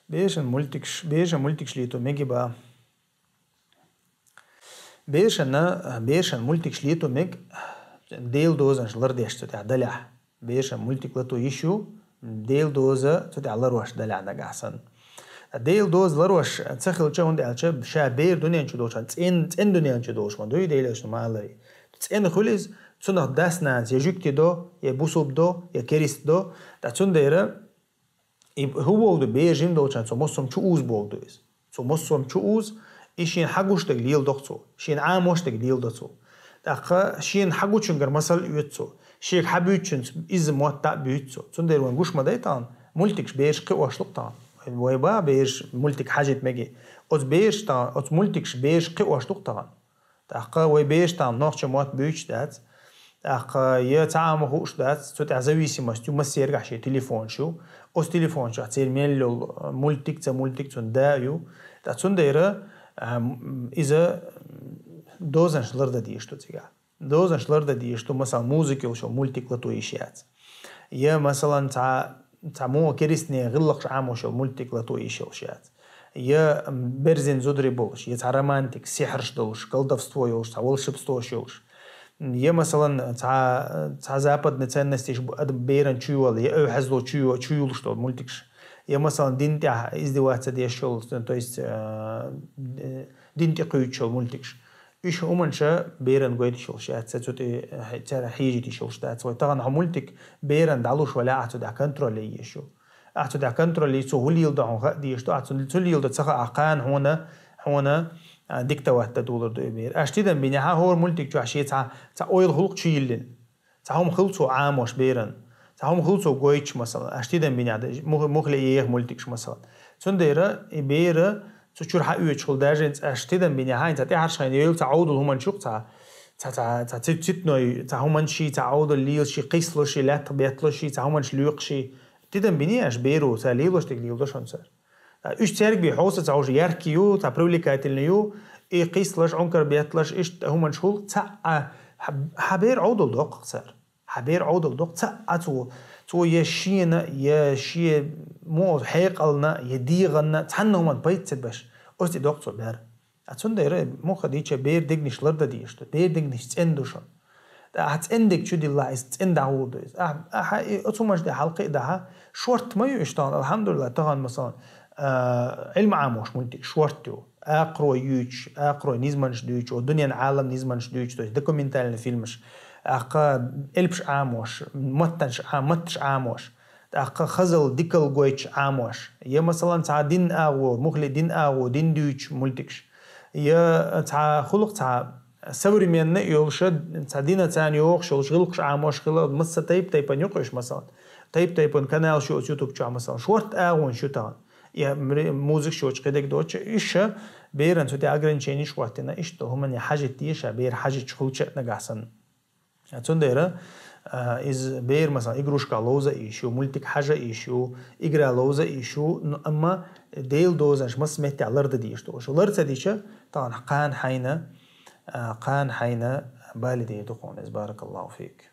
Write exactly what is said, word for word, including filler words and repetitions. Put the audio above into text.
Берашан мультикаш, берашан мультикаш лето меги ба. Берашан, берашан мультикаш лето мег, Делан дозанаш лардеш цу тӀехь далехь. Берашан мультик лато йиш ю, Делан доза цу тӀехь ларош далехь нагахь санна. Делан доза ларош ца хилча, хӀунда аьлча ша бер дунен чу долча, цӀен, цӀен дунен чу долуш ма дуй, Делан ма алари. ЦӀена хуьлу иза, цунах дас-нанас я жуьгти до, я бусулба до, я керист до. ТӀа цундела и хӀун боху ду, бер жим долчарна цо массо а чу уза боху ду иза. Цо массо а чу уза, и шена хьагуш дерг леладо цо, шена Ӏамош дерг леладо цо. ТӀаккха шена хьагучуьнгара масал оьцу цо, шега хьабуьйцучуьнца изза мотт дӀа а буьйцу цо. Цундела вайн гуш ма дай тахана, мультикаш бераш кхиош ду-кх тахана. Вай ба бераш мультик хьажийта меги. Оцу бераш тахана, оцу мультикаш бераш кхиош ду-кх тахана. ТӀаккха вай бераш тахана нохча мотт буьйцуш дац. ТӀаккха я цхьа а ма хууш дац, цу тӀехь зависимость ю, массерга шен телефонаш ю. Оцу телефонаш чохь церан мел йолу мультик, ца мультик, цунна да а ю. ТӀа цундела, ам, иза дозанаш лардан дезаш ду цигахь. Дозанаш лардан дезаш ду, масала, музыка йолуш йолу мультик лато йиш яц. Я, масалан, цхьа, цхьа муха керист-ненан гӀиллакхаш Ӏамош йолу мультик лато йиш йолуш яц. Я, м, берзина зударий болуш, я цхьа романтик, сихьраш долуш, колдовство йолуш, цхьа волшебствош йолуш. Я, масалан, цхьа, цхьа западный ценностеш бу-, адам беран чу йолу, я эвхьазло чу йо-, чу юлуш долу мультикаш. Я, масалан, дин тӀехь издеваться деш йолу, то есть, э, дин тӀе кхуьйцуш йолу мультикаш. Уьш хӀуманаш беран гойтуш йолуш яц, цу тӀе, э, цара хьежийта йиш йолуш дац. Вай тахана хьо мультик беран дӀалуш валахь, ахь цу тӀехь контроль ян езаш ю. Ахь цу тӀехь контроль ян, цо хӀун леладо хьуна хаа дезаш ду, ахь цу, цу леладо ца хаахь, кхана хьуна, хьуна, а, диктовать дан долур ду и бер. Аш тидам бинехь, хӀора мультик чохь шен цхьа, цхьа ойла хӀуллакх чу йиллина. Цхьа хӀума хила цо Ӏамош беран. Цхьа хӀума хила цо гойтуш, масалан. Аш тидам бинехь, мух-, муха ле еха мультикаш, масалан. Цундела и бер цу чуьра хьаоьцуш хуьлу, даже аш тидам бинехь, хьайна цхьа тӀаьхьарш хьайна йойла, цхьа Ӏовдал хӀуманаш ю-кх, цхьа, цхьа, цхьа, цхьа ци-, цитной, цхьа хӀуманаш, цхьа Ӏовдал лелаш, кхийсалаш, лаьттах бетталаш, цхьа хӀуманаш лоькхуш. Тидам бинехь аш беро, цара лелош дерг леладо шуна цара. Уьш цаьрга бен хьовса ца хьовш, яркий ю, цхьа привлекательный ю, и кхийсалаш, Ӏункар бетталаш, иштта хӀуманаш хуьлу, цхьа а, хьа, хьан бер Ӏовдал доккху цара. Хьан бер Ӏовдал доккху, цхьа а цо, цо я шена, я шен муха хьекъална, я дегӀанна, цхьанна хӀуманна пайда ца беш, оцу тӀе доккху цо бер. А цундела муха дийча бер дегнаш лардан дезаш ду, бер дегнаш цӀена ду шуна. ТӀаккха ахь цӀена дерг чу диллахь, иза цӀена дӀагӀур ду иза. Ахь, ахь и оцу хӀуманаш тӀе хьалкхиа дахь, шортта ма ю уьш тахана, алхьамдулиллахӀ, тахана, масалан, а, Ӏилма Ӏамош мультик шортта ю. Акхарой юьйцуш, акхарой низамаш дуьйцуш, о, дунен Ӏалам низамаш дуьйцуш, то есть документальный фильмаш. ТӀаккха элпаш Ӏамош, маттанаш Ӏа-, матташ Ӏамош. ТӀаккха хазал, дикал гойтуш Ӏамош. Я, масалан, цхьа дин агӀо, мухли дин агӀо, дин дуьйцуш мультикаш. Я цхьа хӀуллакх, цхьа современный йолуш, цхьа дина царна йохуш йолуш гӀиллакхаш Ӏамош хила, масса тайп-тайпана ю-кх уьш, масалан. Тайп-тайпана каналаш ю оцу YouTube чохь, масалан. Шортта агӀонаш ю тахана. Я мри-, музыкаш йоцуш кхидерг доцуш, уьш ша беран цу тӀе ограниченеш хӀоттина, иштта хӀуманна хьажийта деза ша, бер хьажийта хуьлча а нагахь санна. Цундела, а, иза бер, масалан, игрушка ловза а йиш ю, мультик хьажа а йиш ю, игра ловза а йиш ю, ну, амма Делан дозанаш масса меттехь лардан дезаш ду. Шу лар ца дича, тахана кхана хьайна, а, кхана хьайна бали дер ду кхуна иза. Баракаллаху фик.